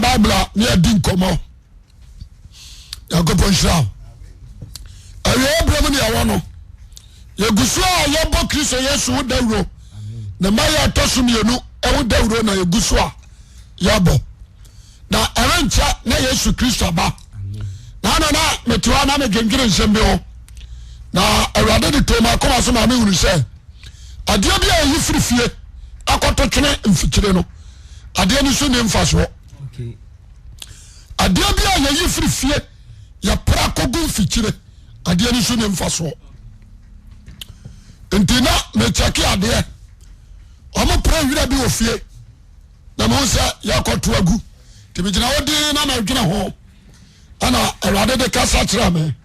Bible a ne yɛdi nkɔmmɔ. Nyankopɔn nhyira wo. Awieɛ berɛ mu ne yɛwɔ no. Yɛgu so a yɛbɔ Kristo Yesu ho dawuro. Ne mma yɛ ɛtɔ so mmienu ɛho dawuro na yɛgu so a yɛbɔ. Na ɛrenkyɛ na Yesu Kristo aba. Na ana na mete hɔ na medwendwene nsɛm bi ho. Na Awurade de too m'akoma so ma mehunu sɛ adeɛ bi a ɛyi firi fie akɔto twene mfikyire no adeɛ no so nni mfasoɔ. Adeɛ bi a yɛyi firi fie yɛpra kɔgu mfikyire adeɛ no so nni mfasoɔ. Nti na mekyɛke adeɛ wɔn pra wira bi wɔ fie na mehu sɛ yɛkɔto agu nti megyina hɔ din na medwene ho ɛna awurade de kasa kyerɛ me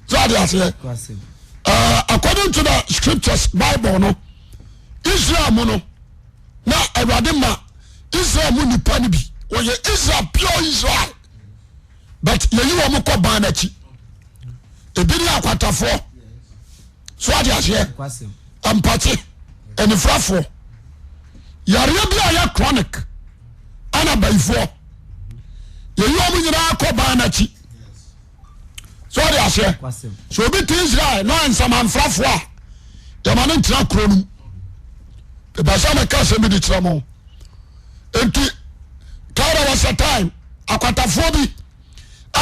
sɛ ade aseɛ according to the scriptures bible no Israel mu no na awurade ma Israel mu nipa no bi wɔyɛ Israel pure Israel but yɛyi wɔn kɔ ban n'akyi ebi ne akwatafoɔ so ade aseɛ mpakye anifirafoɔ yareɛ bi a yɛ chronic ɛna bayifoɔ yɛyi wɔn nyinaa kɔ ban n'akyi so ade aseɛ so obi te Israel na ɔyɛ nsamanfrafoɔ a yɛma no ntena kuro no mu ebasa mɛka asɛm bi de kyerɛ mo nti there was a time akwatafoɔ bi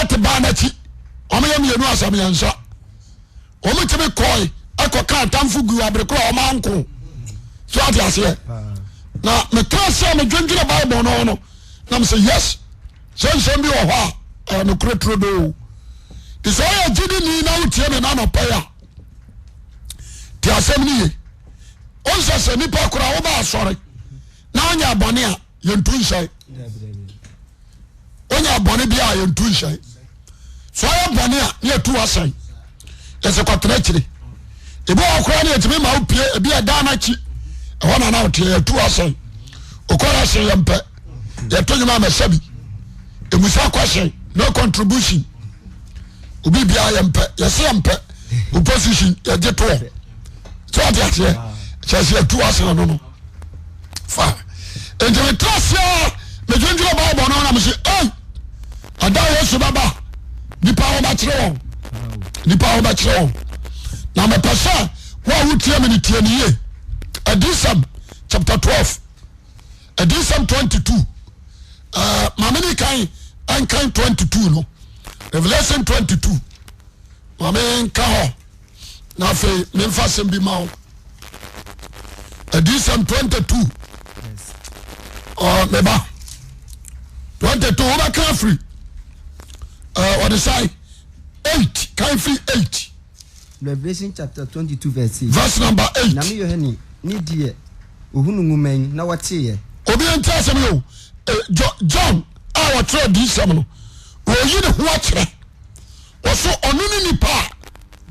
ɛte ban n'akyi wɔn yɛ mmienu asɛ mmiɛnsa. Wɔn tumi kɔe ɛkɔ ka atamfo gu abere koro a wɔn anko. So ate aseɛ. Na metra sɛ medwendwene Bible no ho no na mesɛ yes sɛ nsɛm bi wɔ hɔ a ɛyɛ nokorɛ turodoo. Nti sɛ ɔyɛ gyidi ni na wotie me na anɔpa yi a te asɛm no ye. Ɔnsɛ sɛ nipa koraa woba asɔre na ɔnyɛ bɔne a yɛntu nhyɛn. Wonya bɔne bi a yɛntu nhyɛn. So ɔyɛ bɔne a ne yɛtu asɛn. Yɛsɛ kɔtena akyire. Ebi wɔ koraa ne yɛtumi ma wopie ebi ɛdan no akyi. Ɛhɔ na na woteɛ yɛtu asɛn. Okɔrɔ asɛn yɛn pɛ. Yɛto nwoma amɛsɛ bi. Emusa question no contribution. Obi biara yɛn pɛ yɛsɛ yɛn pɛ. Opposition yɛgye toɔ. So ɔte aseɛ kyerɛ sɛ yɛtu asɛn no no. Fa nti metra ase a medwendwene bible no na mese ei ɛda yesu bɛba nipa ho bɛkyerɛ wɔn nipa ho bɛkyerɛ wɔn na mepɛ sɛ wo a wotie me no tie ne yie adiyisɛm chapter 12 adiyisɛm 22 uh, maame ne kan nkan 22 no Revelation 22 maame nka hɔ na afei memfa asɛm bi ma wo adiyisɛm 22 meba 22 wobɛka afiri ɔde sae 8 kan firi 8 Revelation chapter 22 verse 8. Verse number 8. Na me Yohane ne deɛ ohunu nwoma yi na wɔteeɛ. Obi nti asɛm yi o. Eh, John a wɔtwerɛ adiyisɛm no, wɔyi ne ho akyerɛ. Wɔso ɔno ne nipa a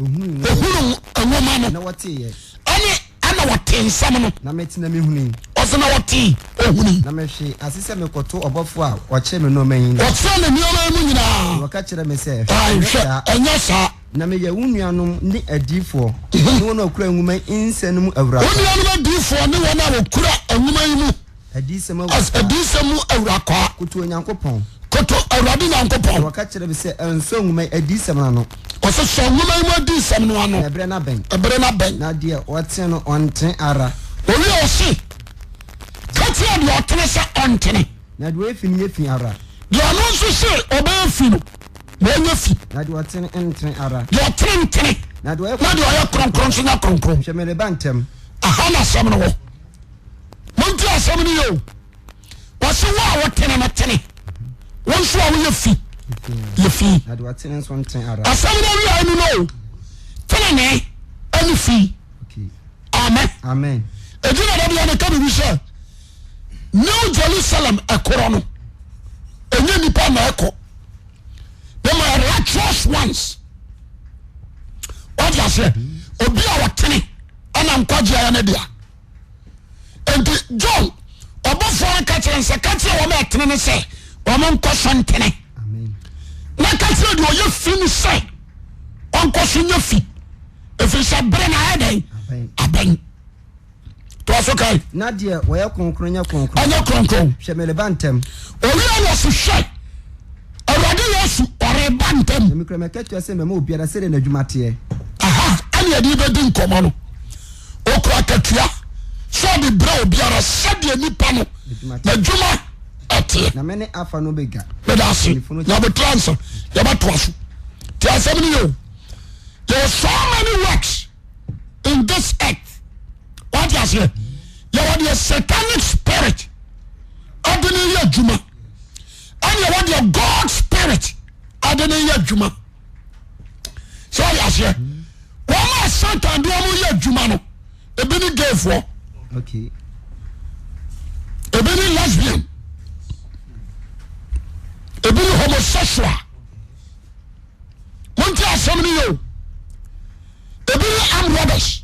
ohunu nwoma no. Na wɔteeɛ. Ɛne ɛna wɔte nsɛm no. Na mete na mehunui. Ɔsɛ na wɔte ohunui. Na mehwee ase sɛ mekɔto ɔbɔfoɔ a ɔkyerɛ me nnoɔma yi no. Ɔkyerɛ me nnoɔma yi mu nyinaa. Na ɔka kyerɛ me sɛ, Hwɛ, ɛnyɛ saa. Na meyɛ wo nuanom ne adiyifoɔ ne wɔn a wɔkura nwoma yi nsɛm no mu awurakwaa. Wo nuanom adiyifoɔ ne wɔn a wɔkura nwoma yi mu. Adiyisɛm awurakwaa. Adiyisɛm mu awurakwaa. Koto Onyankopɔn. Koto Awurade Nyankopɔn. Na wɔka kyerɛ me sɛ, Nsɔ nwoma yi adiyisɛm no ano. Ɔsɛ sɔ nwoma yi mu adiyisɛm no ano. Na ɛberɛ no abɛn. Ɛberɛ no abɛn. Na deɛ ɔtene no, ɔntene ara. Owie ɔse, ka kyerɛ deɛ ɔtene sɛ ɔntene. Na deɛ ɔyɛ fi no nyɛ fi ara. Deɛ ɔno nso se ɔbɛyɛ fi no, ma ɔnyɛ fi. Na deɛ ɔtene ntene ara. Deɛ ɔtene ntene. Na deɛ ɔyɛ kronkron nso nyɛ kronkron. Hwɛ, mereba ntɛm. Aha na asɛm no wɔ. Montie asɛm no yɛ o. Wɔse wo a wotene no tene, wo nso a woyɛ fi yɛ fi. Asɛm no awia no no o. Tenene ɛne fi. Amen. Amen. Edi na dabi anaka biribi sɛ New Jerusalem ɛkorɔ no ɛnyɛ nipa na ɛkɔ. The my righteous ones. Wọ́n ti aseɛ obi a ɔtene ɛna nkwagye ayɛ ne dea. Nti John ɔbɔfoɔ no ka kyerɛ no sɛ ka kyerɛ wɔn a ɛtene no sɛ wɔn nkɔ so ntene na ka kyerɛ deɛ ɔyɛ fi no sɛ ɔnkɔ so nyɛ fi ɛfiri sɛ bere na ayɛ dɛn abɛn toa so kae na deɛ wɔyɛ kronkron nyɛ kronkron ɛnyɛ kronkron hwɛ mereba ntɛm owia wɔ so hwɛ. Ɔreba ntɛm. Na mekura m'akatua sɛ mɛma obiara sɛdeɛ n'adwuma teɛ. Aha ɛne yɛde rebɛdi nkɔmmɔ no. Ɔkura akatua sɛ ɔde brɛ obiara sɛdeɛ nipa no n'adwuma ɛteɛ. Na mene Alfa ne Omega. Meda ase. Nyabotrɛ ansa yɛbɛtoa so. Ti asɛm no yɛ o. There are so many works in this earth. Wate aseɛ? Yɛwɔ deɛ satanic spirit ɛde ne yɛ adwuma. Ɛne yɛwɔ deɛ God spirit ɛde ne yɛ adwuma. Sɛ wate aseɛ? Wɔn a Satan de wɔn yɛ adwuma no, ebi ne gayfoɔ. Okay. Ebi ne lesbian. Ebi ne homosexual. Monte asɛm no yɛ o. Ebi ne armed robbers.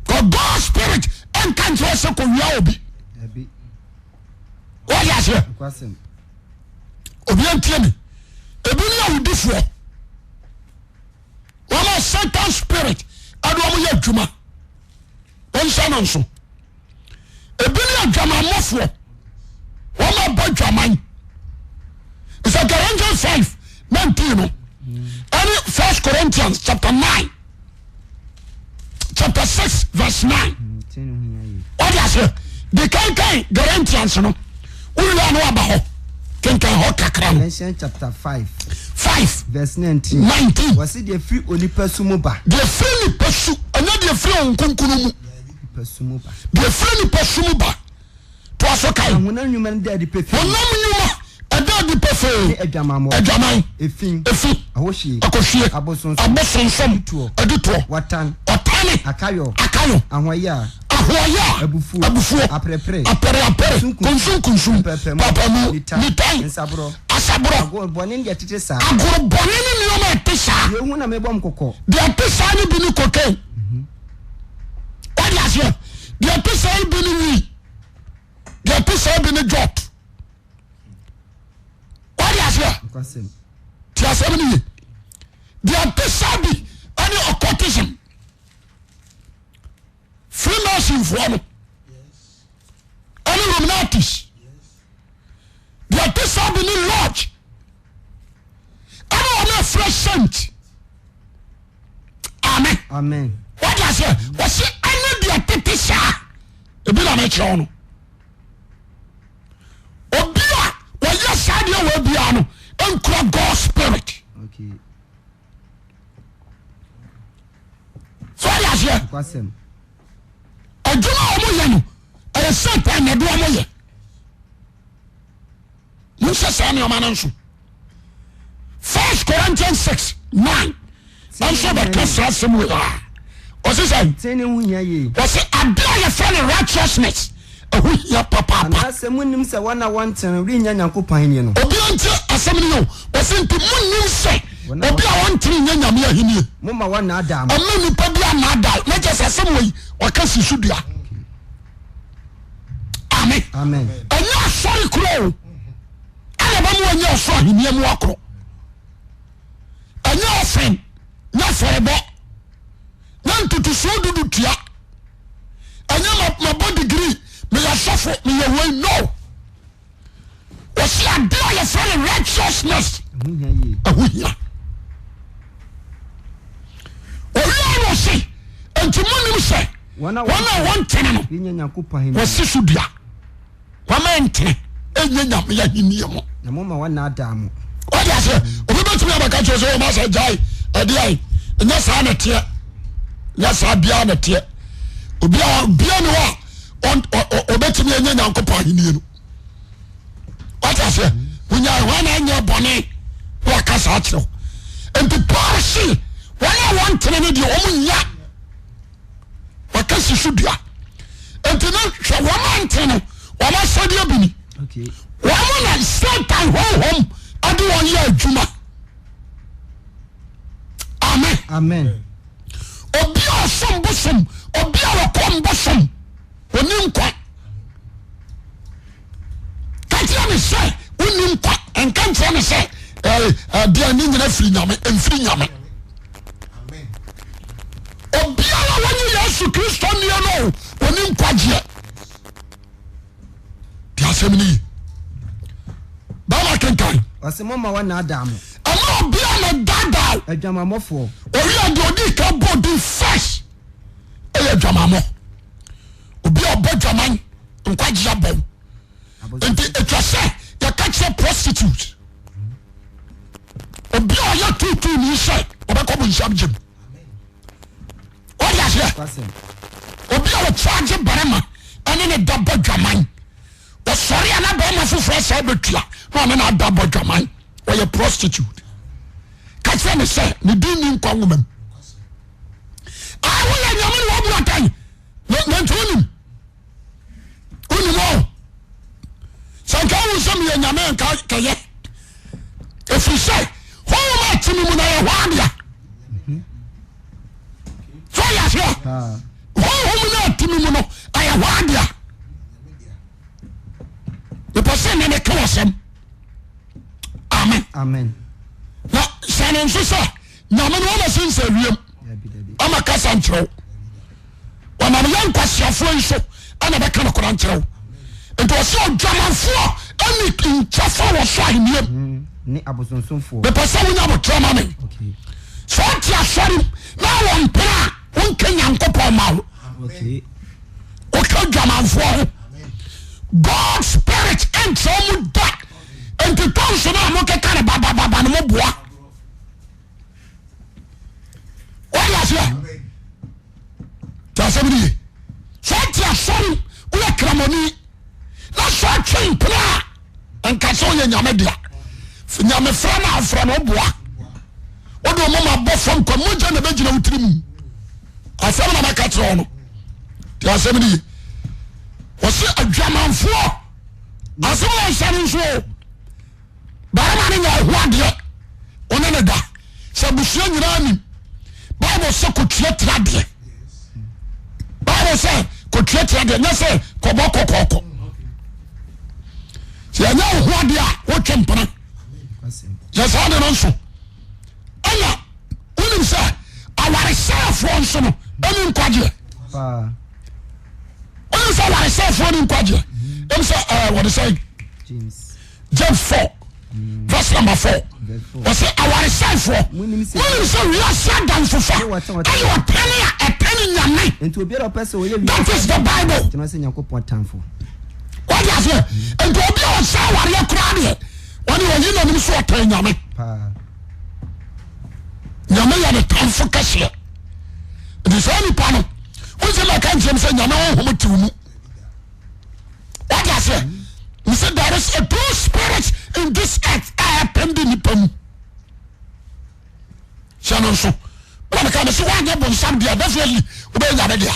Because God spirit ɛnka nkyerɛ sɛ kɔwia obi. Wɔde aseɛ. Obi antie me. Ebi ne awudifoɔ. Wɔn a Satan spirit ɛde wɔn yɛ adwuma. Wɔnhyɛ no nso. Ebi ne adwamammɔfoɔ. Wɔn a bɔ dwaman. Sɛ Corinthians 5:19 no ɛne First Corinthians chapter 9 chapter 6 verse 9. Wɔde aseɛ de kankan Corinthians no wowia no aba hɔ kenkan hɔ kakra no. Galatians chapter 5. 5 verse 19. 19. Wɔsi deɛ firi onipa su mu ba. Deɛ firi nipa su ɛnyɛ deɛ firi ohun kunkun mu. Nipa su mu ba. Deɛ firi nipa su mu ba. Toa so kan. Na honam nnwuma no da adi pefee. Honam nnwuma ɛda adi pefee. Ne adwamammɔ. Adwaman. Efi. Efi. Ahohwie. Akɔhwie. Abosonsom. Abosonsom. Adutoɔ. Adutoɔ. Wɔtan. Ɔtane. Akayɔ. Akayɔ. Ahoɔyaa. Ahoɔyaa. Abufuo. Abufuo. Aperepere. Apereapere. Kunsunkunsun. Mpɛpɛmu. Pɛpɛmu. Nitan. Nitan. Nsaborɔ. Asaborɔ. Agorɔ bɔne ne deɛ ɛtete saa. Agorɔ bɔne ne nneɛma a ɛte saa. Yei ho na mebɔ mo kɔkɔ. Deɛ ɛte saa no bi ne cocaine. Wode aseɛ? Deɛ ɛte saa bi ne wii. Deɛ ɛte saa bi ne jot. Wode aseɛ? Te asɛm no ye. Deɛ ɛte saa bi ne occultism. Freemasonfoɔ no ɛne Illuminatis. Deɛ ɛte saa bi ne lodge. Ɛne wɔn afrɛ saint. Amen. Amen. Wode aseɛ? Wɔsi ɛne deɛ tete saa ebi na mekyerɛ wo no. Obi a wɔyɛ saa deɛ wɔ biara no nkura God spirit. Okay. So wode aseɛ? Nokwasɛm. Adwuma a wɔyɛ no ɛyɛ Satan na ɛde wɔn yɛ. Monhyɛ saa nneɛma no nso. First Corinthians 6 9 nso bɛka saa asɛm wei a ɔse sɛ Tene ho hia yie. ɔse ade a yɛfrɛ no righteousness ɛho hia papaapa. Anaasɛ monnim sɛ wɔn a wɔntene no rennya Nyankopɔn ahennie no? Obi ntie asɛm no yɛ o. Ɔse nti monnim sɛ Wɔn a obi a ɔntene nyɛ Nyame ahennie. Momma wɔnnaadaa mo. Ɔma nipa bi annaadaa na kyɛ sɛ asɛm wei ɔka si so dua. Amen. Amen. Ɛnyɛ asɔre korɔ o ɛna ɛbɛma wanya ɔsoro ahenni mu akorɔ. Ɛnyɛ ɔfɛn, nyɛ afɔrebɔ, nyɛ ntotosoɔ dudu tua, ɛnyɛ mabɔ degree, meyɛ sɔfo, meyɛ wei no. Wɔsi ade a yɛfrɛ no righteousness ɛho hia. Owia no ɔse nti monim sɛ wɔn a wɔntene no wɔsi so dua wɔn a ntene ɛnyɛ nyame ahenni mu. Na mo ma wɔnnaadaa mo. Wɔde aseɛ obi bɛtumi abɛka kyerɛ sɛ wɔn asɛ gyae ɛde ayi nyɛ saa na ɛteɛ nyɛ saa biara na ɛteɛ obi a obiara ni hɔ a ɔbɛtumi anya Nyankopɔn ahenni no. Wate aseɛ wonya hɔ na anyɛ bɔne na waka saa kyerɛ wo nti Paul se wɔn a wɔntene no deɛ wɔn nya waka si so dua nti no hwɛ wɔn a ntene no wɔn asɛdeɛ bi ni wɔn na Satan honhom ɛde wɔn yɛ adwuma amen amen obi a ɔsom bosom obi a ɔkɔm bosom ɔni nkwa ka kyerɛ ne sɛ wonni nkwa nka nkyerɛ ne sɛ ɛdeɛ ne nyina firi nyame mfiri nyame obiara wɔnye Yesu Kristo nnie no ɔni nkwagyeɛ de asɛm no yi bɛma kenkan ɔse moma wɔnaadaa mo. obi a na dadaw. Adwamammɔfoɔ. Owia deɛ ɔdi ka bɔ din first ɛyɛ adwamammɔ. Obi a ɔbɔ dwaman nkwagye abɔw. Nti atwa sɛ yɛka kyerɛ prostitute. Obi a ɔyɛ tuutuu ni sɛ ɔbɛkɔ bonsam gyem. Wɔde aseɛ. Obi a ɔkyaagye barima ɛne ne da bɔ dwaman. Ɔsɔre a na barima foforɔ asan bɛtua na ɔne no ada bɔ dwaman. Ɔyɛ prostitute. Ka kyerɛ ne sɛ ne din ni nkwa nwoma mu. A woyɛ nyame na wabu atɛn. Na nti wonim. Wonim o. Sɛ nka wohu sɛ meyɛ nyame nka kɛyɛ. Ɛfiri sɛ honhom a ɛte me mu na yɛ hɔ adea. So yɛ aseɛ. Honhom no a ɛte me mu no ɛyɛ hɔ adea. Mepɛ sɛ nnɛ meka w'asɛm. Amen. Amen. Na hyɛ no nso sɛ nyame no wɔma sensɛ wiem ama kasa nkyerɛ wo. Wɔnam yɛ nkwasiafoɔ yi so ɛna bɛka no kora nkyerɛ wo. Nti ɔsɛ ɔdwamanfoɔ ɛne nkyɛfa wɔ so ahenniam. Mm, ne abosonsomfoɔ. Mepɛ sɛ wonya abotrɛ ma me. Sɛ ɔte asɔre na wɔ mpena a wonka Nyankopɔn ma wo. Okay. Woka dwamanfoɔ ho. God spirit ɛnkyerɛ mu da. Nti tɔnso no a mokeka no babababa no moboa. Wode aseɛ? Te asɛm no ye. Sɛ ɔte asɔre woyɛ kramoni na sɛ ɔtwe mpena a nka sɛ ɔyɛ nyame dea. Nyame frɛ no a ɔfrɛ no woboa. Wode wo moma bɔ fam kwa mogya na ɛbɛgyina wo tiri mu. Asɛm na mɛka kyerɛ wo no. Te asɛm no ye. Wɔse adwamanfoɔ asɛm a ɔnhyɛ no nso o. Barima no nya ɔho adeɛ ɔne ne da sɛ abusua nyinaa nim. Bible sɛ kɔtua tiri adeɛ. Bible sɛ kɔtua tiri adeɛ nyɛ sɛ kɔbɔ kɔkɔɔkɔ. Sɛ yɛnyɛ ɔho adeɛ a wotwe mpena. Yɛ saa de no nso. Ɛna wonim sɛ awaresɛefoɔ nso no ɛni nkwagyeɛ. Wonim sɛ awaresɛefoɔ ni nkwagyeɛ. Ɛm sɛ ɛɛ wɔde sɛ James 4 verse number 4. Wɔsɛ awaresɛefoɔ monim sɛ wiase adamfofa ɛyɛ ɔtane a ɛtane Nyame. Nti obiara ɔpɛ sɛ ɔyɛ That is the Bible. Tena sɛ Nyankopɔn tamfo. Wọ́n di aseɛ nti obi a ɔsɛ awareɛ koraa deɛ wɔn de ɔyi n'anim so ɔtɛn Nyame. Nyame yɛ ne tamfo kɛseɛ. Nti saa nipa no wọ́n sɛ mɛka nkyɛn sɛ Nyame honhom te mu. Wọ́n di aseɛ n sɛ there is a two spirit in this earth a ɛpɛn di nipa mu. Hyɛ no nso. Bɛna meka me sɛ woanyɛ bonsam deɛ definitely wobɛyɛ nyame dea.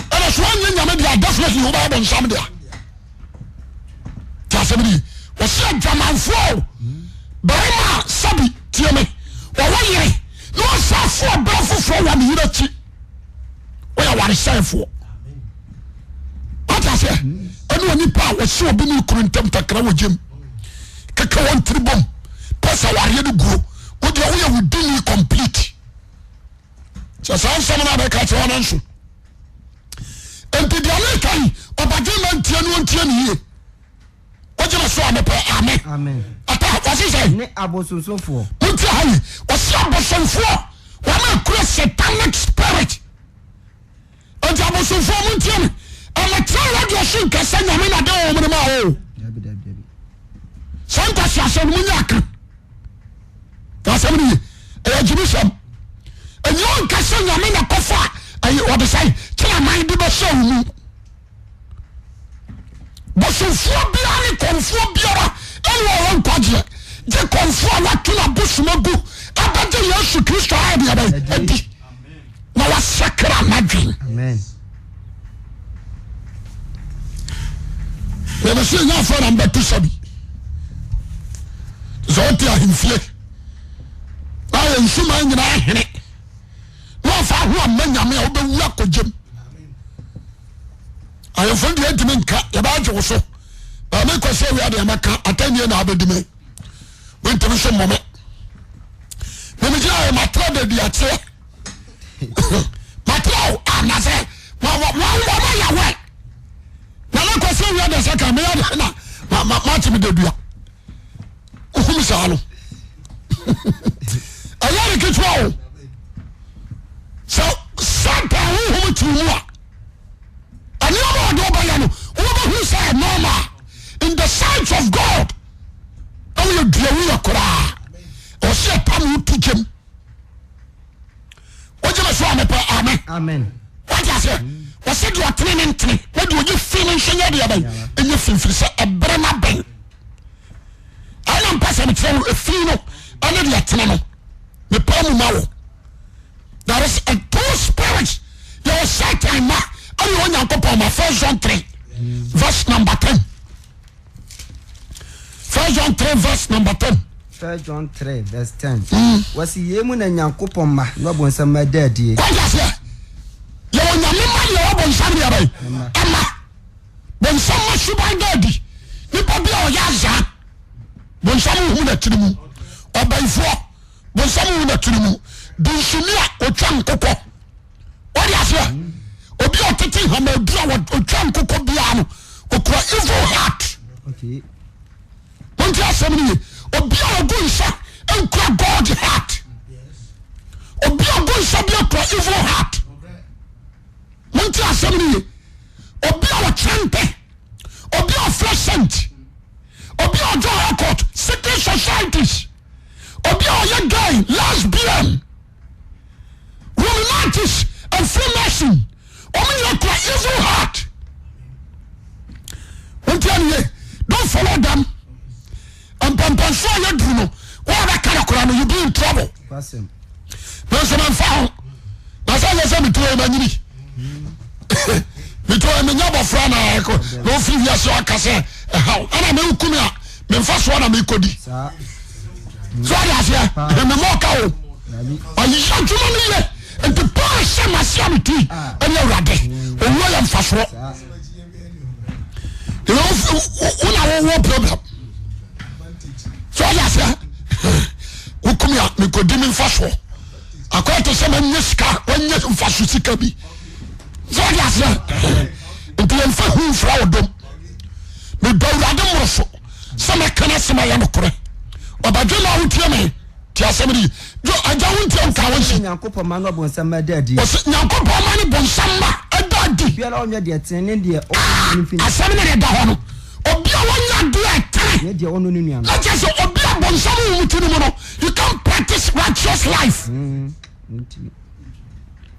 Ɛna so woanyɛ nyame dea definitely wobɛyɛ bonsam dea. Ti asɛm ni. Wɔsi adwamanfoɔ o. Barima a sɛbi tie me. Wɔwɔ yere na ɔsa fo ɔbaa foforɔ wɔ ne yere akyi. Wɔyɛ waresɛefoɔ. Wate aseɛ? Ɛne onipa a wɔsi obi ne kunu ntam takra wɔ gyam. Keka wɔn tiri bom. Pɛ sɛ awareɛ no guo. Wodeɛ woyɛ wo dini complete. Sɛ saa nsɛm no a bɛka kyerɛ wɔn nso. Nti deɛ meka yi ɔbadwe ma ntie no ɔntie ne yie. Wogye me so a mepɛ amen. Ata wɔse sɛ. Ne abosonsomfoɔ. Montie ha yi. Wɔse abosomfoɔ wɔn a kura satanic spirit. Nti abosomfoɔ montie me. Ɛmɛtena radio so nka sɛ nyame na de wɔn no ma o. Sɛ nkwasi asɛm no munya aka. Asɛm no ye. Ɛyɛ gyimisɛm. Ɛnyɛ ɔnka sɛ nyame na kɔfa ɛyɛ wɔde sɛ kyerɛ aman de bɛhyɛ wo mu. Bosomfoɔ biara ne kɔmfoɔ biara ɛne ɔwɔ nkwagyeɛ gye kɔmfoɔ a wato n'abosom agu abɛgye Yesu Kristo ayɛ deɛ bɛn adi na wasakra n'adwen. Yɛbɛ sɛ ɛnya afɔ na mbɛto sɛbi sɛ ɔte ahemfie na ayɛ nsuman nyinaa hene na ɔfa ho amma nyame a wobɛwu akɔgyam. Ahemfo no deɛ ntumi nka yɛbɛagye wo so maame kɔ sɛ awia deɛ mɛka atɛnnie na abɛdi me wontumi nso mmɔ me memegyina yɛ matra da di ateɛ matra o anasɛ wɔma yɛwɛ na mekɔ sɛ awia deɛ sɛ ka meyɛ deɛ na makye me dadua wohum saa no. of God na woyɛ dua wuyɛ koraa ɔsɛ ɛpam wo to gyam wogye me so a mepɛ amen wate aseɛ ɔsɛ deɛ ɔtene ne ntene na deɛ ɔyɛ fi no nso nyɛ deɛ bɛn ɛnyɛ fi mfiri sɛ ɛberɛ no abɛn ɛna mpɛ sɛ mekyerɛ wo ɛfi no ɛne deɛ ɛtene no mepɛ mu ma wo. There is a two spirits. Yɛwɔ Satan ma ɛne Onyankopɔn ma. First John 3 verse number 10. First John 3 verse number 10. First John 3 verse 10. Wɔsi yei mu na Nyankopɔn ma na ɔbonsam ma ɛda adie. Wọ́n aseɛ yɛwɔ nyame ma ne yɛwɔ bonsam ne yɛbɛn ɛma bonsam ma suban da adi nipa bi a ɔyɛ azaa bonsam hu n'akyiri mu ɔbɛnfoɔ bonsam wu na tiri mu dunsini a otwa nkokɔ wɔde aseɛ obi a ɔtete hamadu a otwa nkokɔ biara no okura evil heart wọ́n ti asɛm no yie obi a ogu nsa nkura God heart obi a ogu nsa bi akura evil heart wọ́n ti asɛm no yie obi a ɔkyerɛ mpɛ obi a ɔfrɛ saint obi a ɔjɔ record secret societies. Obi a ɔyɛ gay, lesbian, Illuminatis and Freemason, wɔn nyina kura evil heart. Wọ́n ti ẹni don't follow them. Mpɛmpɛnso a yɛduru no, wɔn a bɛka no koraa no, you be in trouble. Me nso mɛmfa ho. Na sɛ yɛ sɛ metu yɛ manyini. Metu yɛ menya abɔfra na ɛkɔ na ofiri wiase aka sɛ ɛhaw. Ɛna meku me a memfa soɔ na mekɔdi. So ɔde aseɛ memmɔ ɔka o. Ɔyɛ adwuma no yɛ nti Paul hyɛ m'ase a meti ɛne awurade owuo yɛ mfasoɔ. Wo na wowɔ problem. So ɔde aseɛ wokum a mekɔdi me mfasoɔ. Akɔyɛ te sɛ manya sika wanya mfaso sika bi. So ɔde aseɛ nti yɛmfa hu mfra wo dom. Medɔ awurade mmoroso sɛ mɛka no asɛm ayɛ nokorɛ. Ɔbadwe ma wotie me te asɛm no yi. Jo agya wo ntie nka wo nsi. Nyankopɔn ma no bonsam ma ɛda adi. Ɔsɛ Nyankopɔn ma ne bonsam ma ɛda adi. Obiara ɔnyɛ deɛ tene ne deɛ ɔno ne fi. Asɛm no na ɛda hɔ no. Obi a wɔnyɛ adeɛ a ɛtene. Ne deɛ ɔno ne nua no. Na kyerɛ sɛ obi a bonsam wɔ mu ti no mu no, you can't practice righteous life.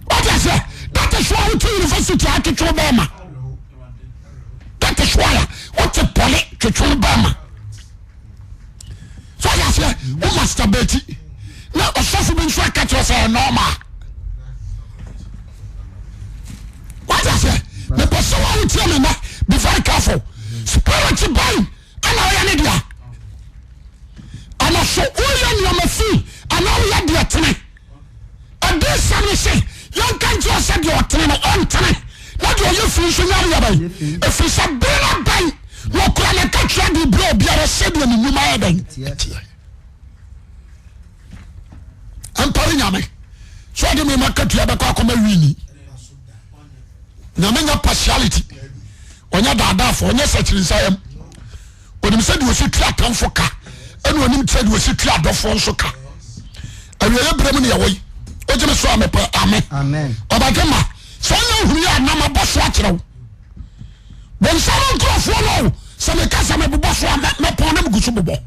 Wate aseɛ? That is why wote university a twetwe bɛɛma. That is why a wote pɔle twetwe bɛɛma. So wate aseɛ? Wo masturbate na ɔsɔfo bi nso aka kyerɛ sɛ ɛyɛ normal. Wate aseɛ? Mepɛ sɛ wo a wotie me nnɛ be very careful. Spirit bɛn ɛna ɔyɛ ne dea? Ɛna so woyɛ nneɛma fi anaa woyɛ deɛ tene? Adiyisɛm no se, Yɛnka nkyerɛ wo sɛ deɛ ɔtene no, ɔntene, na deɛ ɔyɛ fi nso nyɛ adeɛ bɛn? Ɛfiri sɛ bere no abɛn na ɔkura n'akatua de rebrɛ obiara sɛdeɛ ne nnwuma yɛ dɛn? Ɛteɛ. Ɛmpare Nyame sɛ ɔde me makatua bɛkɔ akɔma wini. Nyame nyɛ partiality, ɔnyɛ daadaafo, ɔnyɛ sɛkyirinsayam. Onim sɛ deɛ ɔsi tua atamfo ka ɛna onim sɛ deɛ ɔsi tua adɔfoɔ nso ka. Awieɛ berɛ mu ne yɛwɔ yi. Wogye me so a mepɛ amen. Ɔbɛgye ma sɛ ɔnyɛ nhunu yɛ anam abɔ so akyerɛ wo. Bonsam nkurɔfoɔ no o sɛ meka sɛ mebobɔ so a mɛpɔn na megu so bobɔ.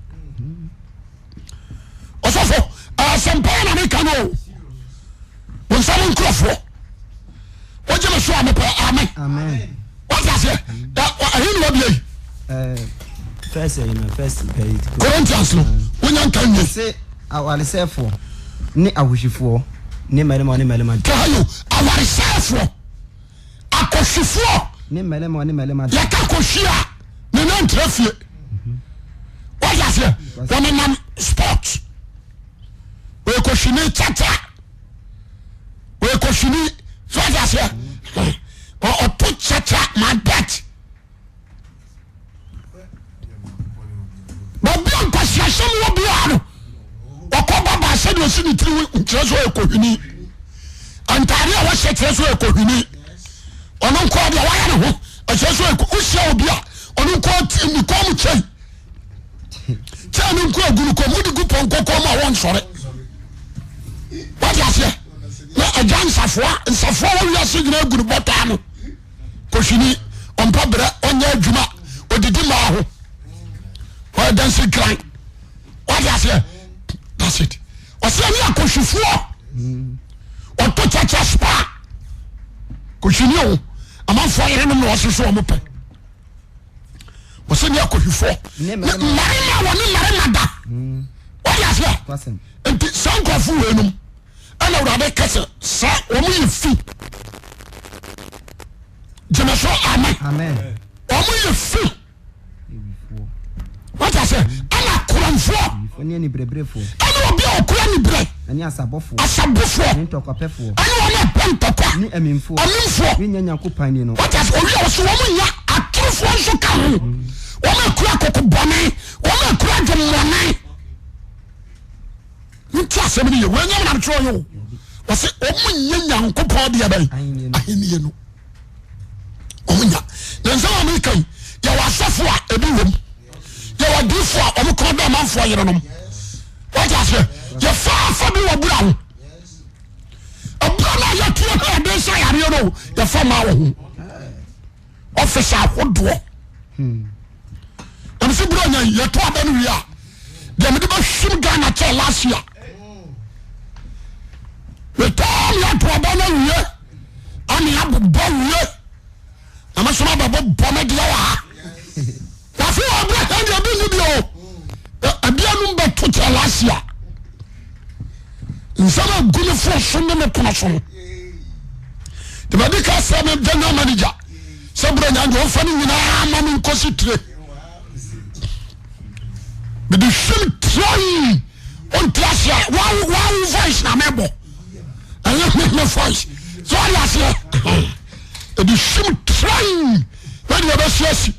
Ɔsɔfo asɛmpa na meka no o. Bonsam nkurɔfoɔ. Wogye me so a mepɛ amen. Wate aseɛ? Ɛhe ne wabia yi? Corinthians no wonya nka nwie. Se awaresɛefoɔ ne ahohwifoɔ ne mmarima ne mmarima. Kayo awaresɛefoɔ akɔhwifoɔ ne mmarima ne mmarima. Yɛka kɔhwi a ne nan ntra fie. Wate aseɛ? Wɔnenam sport. Wɔkɔhwini kyakya. Wɔkɔhwini so wate aseɛ? Ɔto kyakya my bet. Baabi a nkwasiasɛm wɔ biara no ɔkɔ baba sɛdeɛ ɔsi ne tiri kyerɛ sɛ ɔyɛ kɔhwini. Ntaade a wɔhyɛ kyerɛ sɛ ɔyɛ kɔhwini. Ɔno nkoa deɛ wayɛ ne ho ɛkyerɛ sɛ ɔyɛ wohyia obi a ɔno nkoa ne kɔn mu kyɛn kyɛn no nkoa gu ne kɔn mu wode gu pɔnkɔ kɔn mu a wɔnsɔre. Wate aseɛ? Na agya nsafoa nsafoa wɔ wiase nyinaa gu ne bɔtɔ ano. Kɔhwini ɔmpɛ brɛ ɔnyɛ adwuma ɔdidi maa ho. dansi nkran wate aseɛ that's it ɔsɛ ɛne akɔhwifoɔ ɔto kyɛkyɛ spa kɔhwini o amanfoɔ yerenom na ɔse so ɔmo pɛ ɔsɛ ne akɔhwifoɔ mmarima wɔne mmarima da wate aseɛ nti saa nkurɔfo wei nom ɛna awurade ka sɛ saa wɔn yɛ fi gyeme so amen wɔn yɛ fi wọ́n ti ase ɛna korɔnfoɔ ɛne anibereberefoɔ ɛne obi a ɔkura nibrɛ ɛne asabofoɔ asabofoɔ ne ntɔkwapɛfoɔ ɛne wɔn a ɛpɛ ntɔkwa ne amimfoɔ amimfoɔ rennya Nyankopɔn ahennie no wọ́n ti ase owi a wɔsi wɔn nya atorofoɔ nso ka ho wɔn a ekura koko bɔne wɔn a ekura dwemmɔne. Nti asɛm no yɛ wei nyɛ menam twerɛ yɛ o wɔsɛ ɔmo nyɛ Nyankopɔn deɛ bɛn ahennie no ɔmo nya na nsɛm a meka yi yɛwɔ asɔfo a ebi wom yɛwɔ adiifo a ɔmo kɔn dɔ amanfoɔ yerenom wɔte aseɛ yɛfaafa bi wɔ bura ho abura no a yɛtuo hɛ ɔde nsa yareɛ no yɛfa maa wɔ ho ɔfis ahodoɔ na mese berɛ nya yɛto aba no wie a deɛ mede bɛhwim Ghana kyɛ last year metaa ne ato aba no awie ane abobɔ wie na me so mabɛbobɔ me deɛ wɔ ha wafe wɔ abrɛ hɛn deɛ bi nni bi o abianom bɛto kyɛ last year nsɛm a gu ne fo so ne ne kono so no nti madi ka sɛ me general manager sɛ berɛ nya deɛ ɔmfa no nyinaa ma me nkɔsi tire mede hwim tirai ɔnti ase a wawo voice na mebɔ ɛnyɛ me voice sɛ ɔde aseɛ ɛde hwim tirai na deɛ ɛbɛsi asi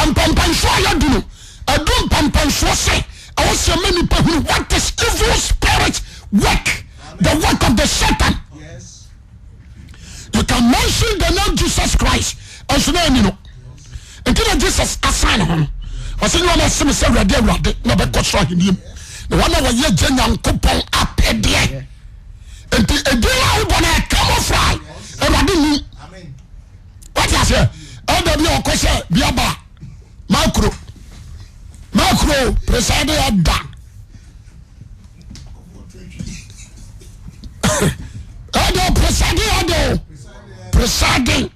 Mpɛnpɛnsoɔ a yɛadu no, ɛdu mpɛnpɛnsoɔ sɛ ɛwɔ sɛ ɛma nipa hunu what is evil spirit work, the work of the Satan. You can mention the name Jesus Christ, ɛnso na ɛni no. Nti na Jesus asan ne ho no. Ɔsɛ nyɛ wɔn ɛsɛ sɛ awurade awurade na ɔbɛkɔ soro ahenni mu. Na wɔn a wɔyɛ gye Nyankopɔn apɛdeɛ. Nti edin a wobɔ no ɛka mo fry awurade nim. Wate aseɛ? Ɛda bi a ɔkɔ sɛ biaba makro makro preside ɛda ɛda preside ɛda o preside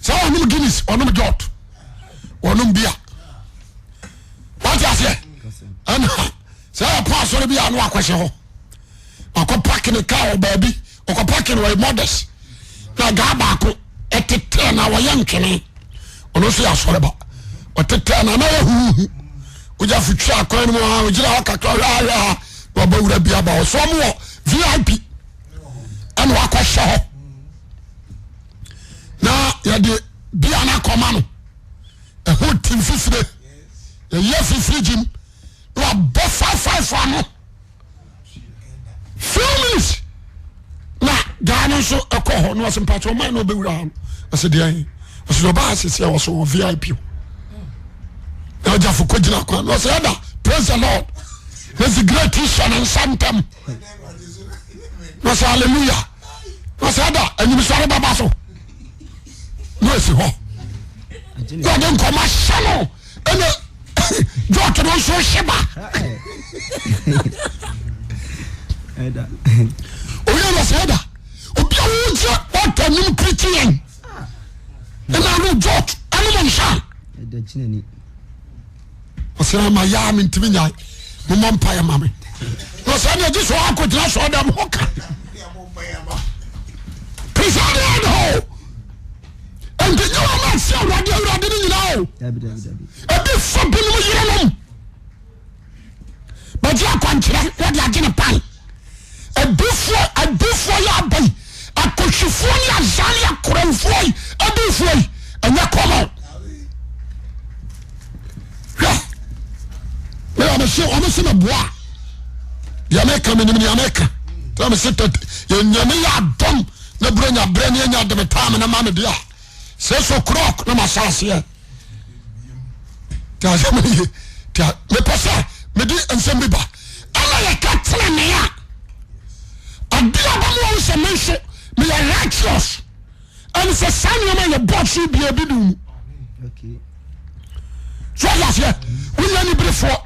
sɛ ɔnom Guinness ɔnom jot ɔnom bia wate aseɛ ɛna sɛ ɛpɔ asɔre bi a no akɔhyɛ hɔ wakɔ park ne kaa wɔ baabi ɔkɔ park no wɔyɛ modest na gaa baako ɛtetɛ na wɔyɛ ntwene ɔno nso yɛ asɔreba ɔtetɛ na na yɛ huhu wogya fo twi akwan no mu a ogyina hɔ kakra hwɛ ahwɛ ha na ɔbɔ wura bi aba ɔso ɔmo wɔ vip ɛna wakɔhyɛ hɔ na yɛde bia no akɔma no ɛho tim fifire yɛyɛ fifiri gyim na wabɔ 55 ano few minutes na gaa no nso ɛkɔ hɔ na ɔsɛ mpatsɛ ɔman na ɔbɛwura ha no ɔsɛ deɛ ɔsɛ deɛ ɔbaa asese a ɔsɛ wɔ vip hɔ na ɔgyafo kɔ gyina kwan na ɔsɛ ɛda praise the lord na sigaret hyɛ ne nsa ntam na ɔsɛ hallelujah na ɔsɛ ɛda enyimsɔre bɛba so na ɔsi hɔ na ɔde nkɔmɔ ahyɛ no. ɛna jɔɔto no nso hye ba oyɛ na sɛ ɛda obi a wogye ɔtɔ nim pirikyi yɛn ɛna ano jɔɔto ɛnom nsa ɔsɛ ama yaa me ntumi nyae momɔ mpa yɛ ma me na ɔsɛ ɛna gye sɛ ɔakɔgyina sɛ ɔdam hɔ ka presiding hɔ Nti nyɛ wɔn a ɛsɛ awurade awurade no nyinaa o. Ebi fa binom yerenom bɛgye akwankyerɛ na wɔde agye ne pan. Adiifoɔ adiifoɔ yɛ aba yi akɔhwifoɔ ne azaa ne akorɔmfoɔ yi adiifoɔ yi ɛnyɛ kɔmɔ. Hwɛ meyɛ wɔn se wɔn se na boa deɛ meka menim deɛ meka tɛ me se tɛtɛ yɛ nyame yɛ adɔm. na buronya berɛ ne anya de me time no ma me deɛ a six o'clock na mahyɛ aseɛ tí a sɛ meye tí a mepɛ sɛ mede nsɛm bi ba ɛna yɛka tenene a adeɛ a bɛma wɔn sɛ me nso meyɛ righteous ɛne sɛ saa nneɛma yɛ bɔɔ so bia bi ne mu. So ɔde aseɛ wonyɛ niberefoɔ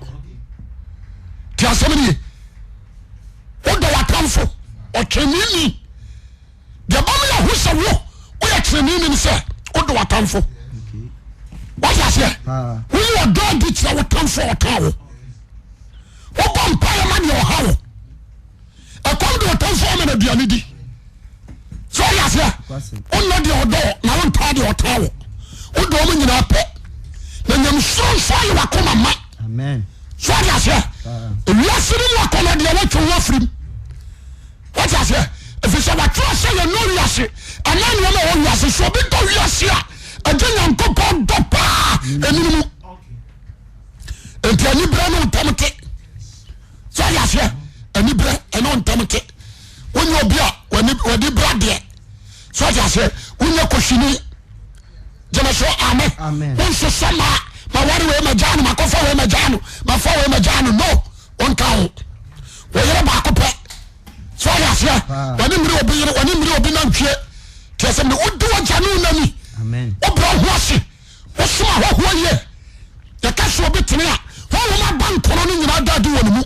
te asɛm no ye wodɔ w'atamfo ɔtreneeni deɛ bɛma yɛho sɛ wo woyɛ treneeni ne sɛ wodɔ w'atamfo wate aseɛ woyi ɔdɔ adi kyerɛ wo tamfo a ɔtan wo wobɔ mpaeɛ ma deɛ ɔha wo ɛkɔm de ɔtamfo ama no aduane di sɛ ɔde aseɛ wonnɔ deɛ ɔdɔ na wontaa deɛ ɔtaa wo wodɔ ɔmo nyinaa pɛ na nyamesuro nso ayɛ wakoma ma sɛ ɔde aseɛ ewiase no mu akɔnɔ deɛ wɔtwe wo afirim wɔte aseɛ ɛfiri sɛ wɔatwerɛ sɛ yɛnnɔ wiase anaa nneɛma ɛwɔ wiase so obi dɔ wiase a ɛgye nyankopɔn dɔ paa ɛnini mu nti aniberɛ ne ntam te sɛ ɔde aseɛ aniberɛ ɛne ntam te wonyɛ obi a w'ani bra deɛ sɛ ɔde aseɛ wonyɛ kɔhwini gyeme so amen wonsosɔ ma ma ware wei ma gyaa no makɔfa wei ma gyaa no mafa wei ma gyaa no no wonka ho wɔyere baako pɛ sɛ ɔde aseɛ wɔne mmiri obi yere wɔne mmiri obi nantwie tiɛ sɛ wodi wagya ne wonani wobrɛ ho ase Wosom ahɔhoɔ yie. Yɛka sɛ obi tene a, honhom aba nkɔnɔ no nyinaa da adi wɔ ne mu.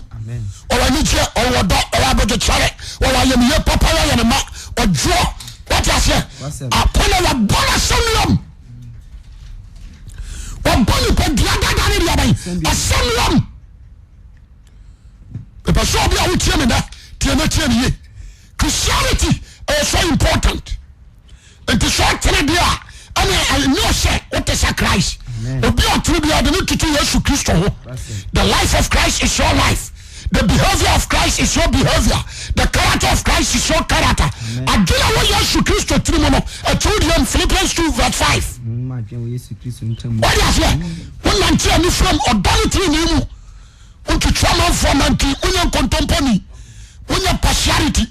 Ɔwɔ anigyeɛ, ɔwɔ ɔdɔ, ɔwɔ abodwokyɛre, ɔwɔ ayamyie, papa yɛ ne ma, ɔdwoɔ. Wate aseɛ? Akɔnɔ wɔbɔ no asɛnnuam. Wɔbɔ nipadua dada ne deɛ bɛn asɛnnuam. Mepɛ sɛ obi a wotie me nɛ tie me tie me yie. Christianity ɛyɛ so important. Nti sɛ ɔtene deɛ a ɛne ɛnyɛ sɛ wote sɛ Christ. Obi a ɔtene biara de ne tutu Yesu Kristo ho. The life of Christ is your life. The behavior of Christ is your behavior. The character of Christ is your character. Adwene a wɔ Yesu Kristo tiri mu no ɛte wo deɛ mu Philippians 2 verse 5. Wode aseɛ wonante anifira mu ɔdɔ ne tenenee mu wontwitwa amanfoɔ nanti wonyɛ nkontomponi wonyɛ partiality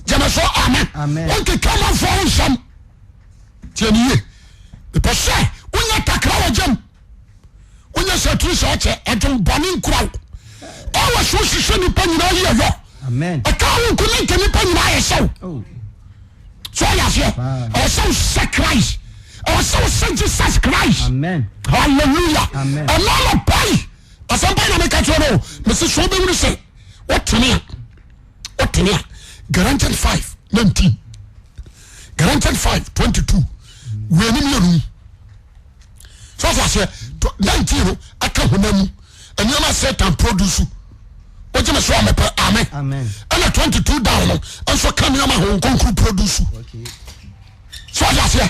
gyeme so amen wonkeka amanfoɔ ho nsɛm tiɛ ne yie mepɛ sɛ wonyɛ takra wɔ gyam wonyɛ sɛ tiri sɛ ɔkyɛ adwen bɔne nkura wo ɔwɔ so wohwehwɛ nnipa nyinaa yie yɔ ɛka wo nko ne nka nnipa nyinaa yɛ sɛ wo oh. so ɔyɛ aseɛ ɔwɔ sɛ wosɛ Christ ɔwɔ sɛ wosɛ Jesus Christ hallelujah ɛno na pai asɛm pai na meka kyerɛ no mese so wobɛhunu sɛ wotene a wotene a Galatians 5 19 Galatians 5 22 wei ne mmienu so ɔsɛ aseɛ 19 no ɛka honam mu nneɛma Satan produce wogye me so a mepɛ amen ɛna 22 down no nso ka nneɛma ho nkonkuru produce so ɔsɛ aseɛ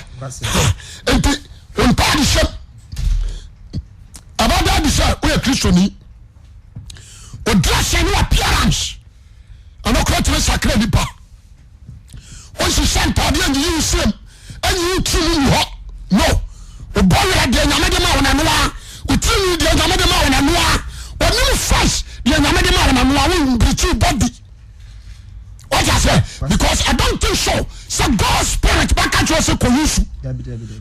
nti ntaade hyɛm ɛbɛda adi sɛ woyɛ kristoni Ɔdrɛsɛ ne appearance ɛno kora tumi sakra nipa. Wonhyehyɛ ntaadeɛ nyiyi wo siam anyi wo tiri mu ngu hɔ no. Wobɔ werɛ deɛ nyame de ma wo nanoa wo tiri nwi deɛ nyame de ma wo nanoa wɔnim fresh deɛ nyame de ma wo nanoa wo mbirikyi body. What I say? Because I don't think so. Sɛ God spirit bɛka kyerɛ sɛ kɔ yusu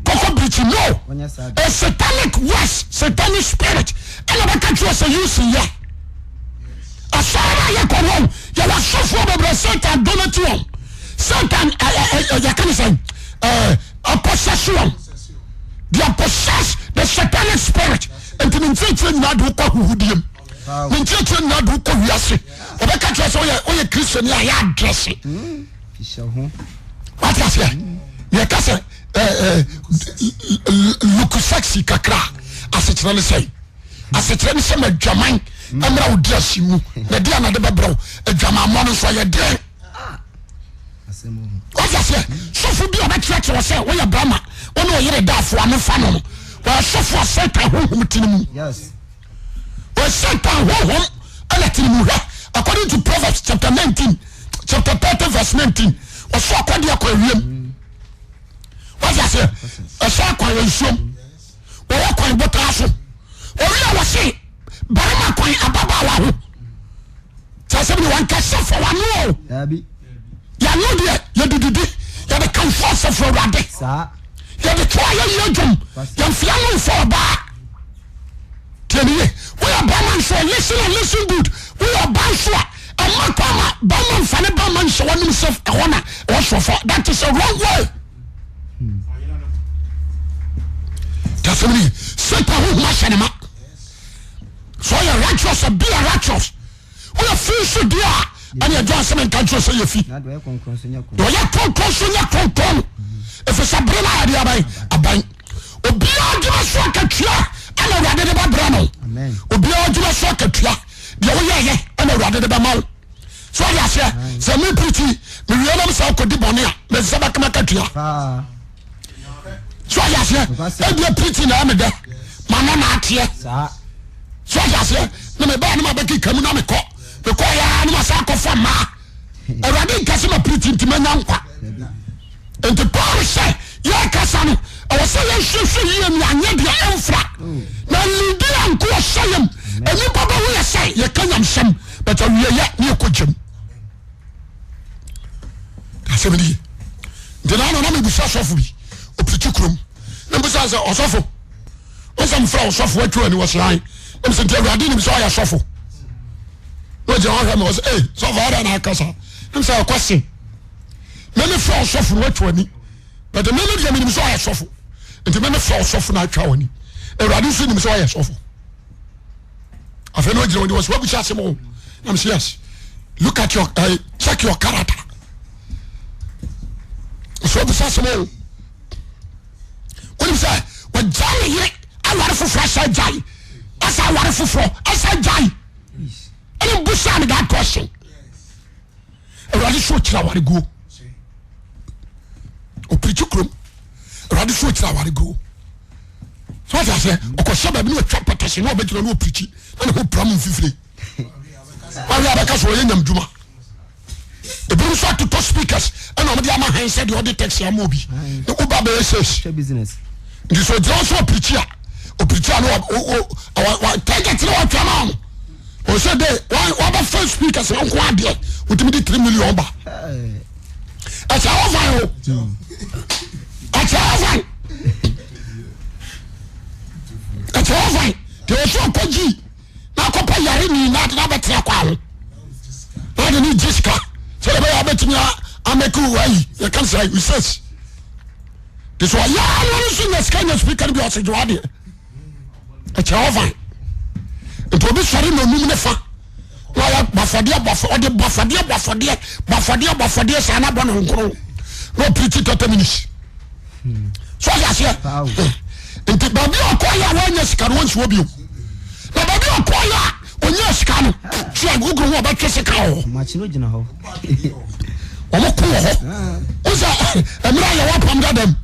kɔkɔ birikyi no. A satanic words, satanic spirit ɛna bɛka kyerɛ sɛ yusu yɛ. Asɔre no a yɛkɔ no yɛwɔ asɔfoɔ bebree Satan donate wɔn. Satan yɛka ne sɛ apɔsɛse wɔn. They are possessed the satanic spirit. Nti ne nkyerɛkyerɛ nyinaa de wokɔ ahuhudeɛ mu. Ne nkyerɛkyerɛ nyinaa de wokɔ wiase. Ɔbɛka kyerɛ sɛ woyɛ woyɛ Kristoni a yɛ adrɛse. Wate aseɛ? Yɛka sɛ look sexy kakra asekyerɛ ne sɛn? Asekyerɛ ne sɛ ma adwaman mmra wo dress mu na deɛ na de bɛbrɛ wo adwamammɔ no nso ɛyɛ deɛn? Wate aseɛ? Sɔfo bi a ɔbɛkyerɛkyerɛ sɛ woyɛ bɛrima wo ne ɔyere da afoa no fa no no wɔyɛ sɔfo a Satan honhom te ne mu. Satan honhom ɛna te ne mu hwɛ according to Proverbs chapter 19 chapter 30 verse 19 ɔsɔ akɔdeɛ kɔ ewiem wate aseɛ ɛsɛ akwan wɔ nsuom wɔwɔ kwan botaa so owi a wɔse barima kwan ababaawa ho kyɛ sɛ ne wankasa fa wano o yɛno deɛ yɛde didi yɛde kamfo asafo awurade yɛde to ayɛ yie dwom yɛmfea no mfa ɔbaa tiɛniye woyɛ bɛrima nso a listen and listen good woyɛ ɔbaa nso a ɛma kwan ma bɛrima nfa ne bɛrima nhyɛ wɔnom sɛ ɛhɔ na ɛwɔ sɔfɔ that is a wrong way. Tasɛm ni. Satan honhom ahyɛ ne ma. Sɛ ɔyɛ righteous a be a righteous. Woyɛ fi nso deɛ a ɛne ɛdwa nsɛm nka nkyerɛ sɛ yɛ fi. Deɛ ɔyɛ kronkron nso nyɛ Deɛ ɔyɛ kronkron nso nyɛ kronkron. Ɛfiri sɛ bere no a yɛde aban aban. Obiara adwuma so akatua ɛna Awurade de bɛbrɛ no. Obiara adwuma so akatua deɛ woyɛyɛ ɛna Awurade de bɛma wo. So ɔde aseɛ sɛ me pirikyi mewie nam sɛ wokɔdi bɔne a mɛsɛ bɛkama katua. So ɔde aseɛ ebia pirikyi na ɛmedɛ ma no na ateɛ. So ɔde aseɛ na mebaa no ma bɛkeka mu na mekɔ mekɔ yɛ na ma sɛ akɔfa mmaa. Awurade nka sɛ ma pirikyi nti manya nkwa. Nti Paul sɛ yɛkasa no ɛwɔ sɛ yɛnhwehwɛ yie ne anyɛ deɛ ɛmfra na lidi anko ɔhyɛ yam nnipa bɛhu yɛ sɛ yɛka nyamsɛm but awieyɛ ne yɛkɔ gyam asɛm no ye nti na na mebusa sɔfo bi ɔpirikyi kurom na mbusa sɛ ɔsɔfo wo sɛ mfrɛ ɔsɔfo atwa ani wɔsɛ an na mesɛ nti awurade nim sɛ ɔyɛ sɔfo na ɔgyina hɔ hwɛ me ɔsɛ ee sɔfo ada na akasa na mesɛ ɛkɔ se meme frɛ ɔsɔfo no watwa ani but meme deɛ menim sɛ ɔyɛ sɔfo nti meme frɛ ɔsɔfo no atwa w'ani awurade nso nim sɛ ɔyɛ sɔfo afei na ɔgyina wɔde wɔ sɛ wabusa asɛm o na mesɛ yes look at your uh, check your character sɛ wabusa asɛm o wonim sɛ wɔgya ne yere aware foforɔ asɛ gyae asɛ aware foforɔ asɛ gyae ɛne busa me that question Awurade so ɔkyerɛ awareguo ɔpirikyi kurom Awurade so ɔkyerɛ awareguo so ɔte aseɛ ɔkɔhyɛ baabi na ɔtwa pɛtɛse na ɔbɛgyina na ɔpirikyi na ne ho pira mu mfifire wawe abɛka so ɔyɛ nyam dwuma ebinom nso atotɔ speakers ɛna ɔmde ama han sɛ deɛ ɔde taxi ama obi na woba bɛyɛ sales nti sɛ ɔgyina so ɔpirikyi a ɔpirikyi a na target na watwa ma no ɔsɛ dɛ wabɛfa speakers no nko adeɛ wotumi de 3 million ba ɛkyɛ ɔvan o ɛkyɛ ɔvan ɛkyɛ ɔvan deɛ ɔsɛ ɔkɔ gyi na akɔpɛ yare ni na ade na abɛtena kɔ aho na ade ne gye sika sɛ ɛbɛyɛ abɛtumi amɛki wo ayi yɛka sɛ research te sɛ ɔyɛ ano no nso nya sika nya speaker no bi ɔsɛ gye wadeɛ ɛkyɛ ɔvan nti obi sɔre na onum ne fa na ɔyɛ bɔfɔdeɛ bɔfɔ ɔde bɔfɔdeɛ bɔfɔdeɛ bɔfɔdeɛ bɔfɔdeɛ saa na bɔ ne nkoro na ɔpirikyi thirty minutes so ɔyɛ aseɛ nti baabi a ɔkɔ yɛ a wɔnyɛ sika no wɔnsi hɔ bio na baabi a ɔkɔ yɛ a ɔnyɛ sika no tia guguru ho ɔbɛtwe sika wɔ hɔ wɔn ko wɔ hɔ wọ́n sɛ mmerɛ a yɛwɔ apam dada mu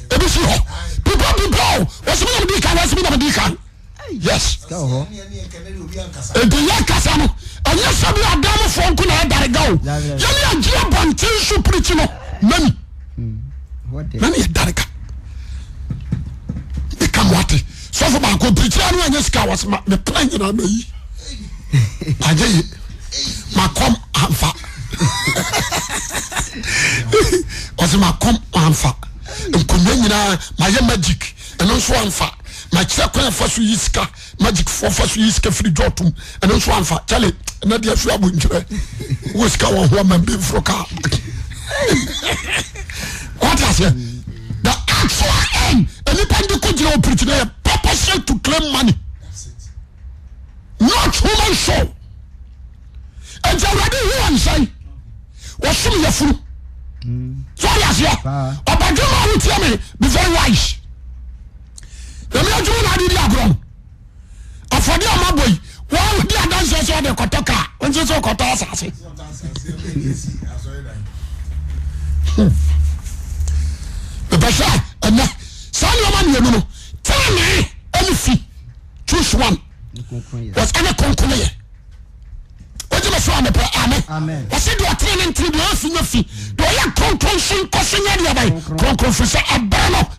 ebi si hɔ pipa pipa o wɔsi mi na mi di kan wɔsi mi na mi di kan yes nti yɛ kasa no ɛnyɛ sɛ bi adamufoɔ nko na ɛdarega o yɛne agye abɔnten so pirikyi no mani mani ɛdarega ɛka mo ate sɔfo baako pirikyi ano anyɛ sika wɔsi ma me plan nyinaa ma yi anyɛ ye makɔm amfa ɔsɛ makɔm amfa nkonnwa nyinaa mayɛ magic ɛno nso amfa makyerɛ kwan afa so yi sika magic foɔ fa so yi sika firi dwɔtom ɛno nso amfa kyale ɛna deɛ afiri abo nkyerɛ wɔ sika wɔ ho ama bi mforo kaa wate aseɛ the actual end nnipa de kɔ gyina wɔ pirikyi no yɛ purposely to claim money not human soul nti awurade hu wɔn sɛn wɔsom yɛfunu so ɔde aseɛ ɔbadwuma a wotia me be very wise nyame adwuma na ade di agorɔ no afɔde a mabɔ yi wɔn di adanseɛ sɛ ɔde kɔtɔ kaa nso sɛ ɔkɔtɔ asase mepɛ sɛ ɛnɛ saa nneɛma mmienu no tenenee ɛne fi choose one wɔs ɛne kronkron yɛ wogye me so amepɛ amen wɔsɛ deɛ ɔtene ne ntene deɛ ɔyɛ fi nyɛ fi deɛ ɔyɛ kronkron so nkɔ so nyɛ deɛ bɛn kronkron firi sɛ ɛberɛ no.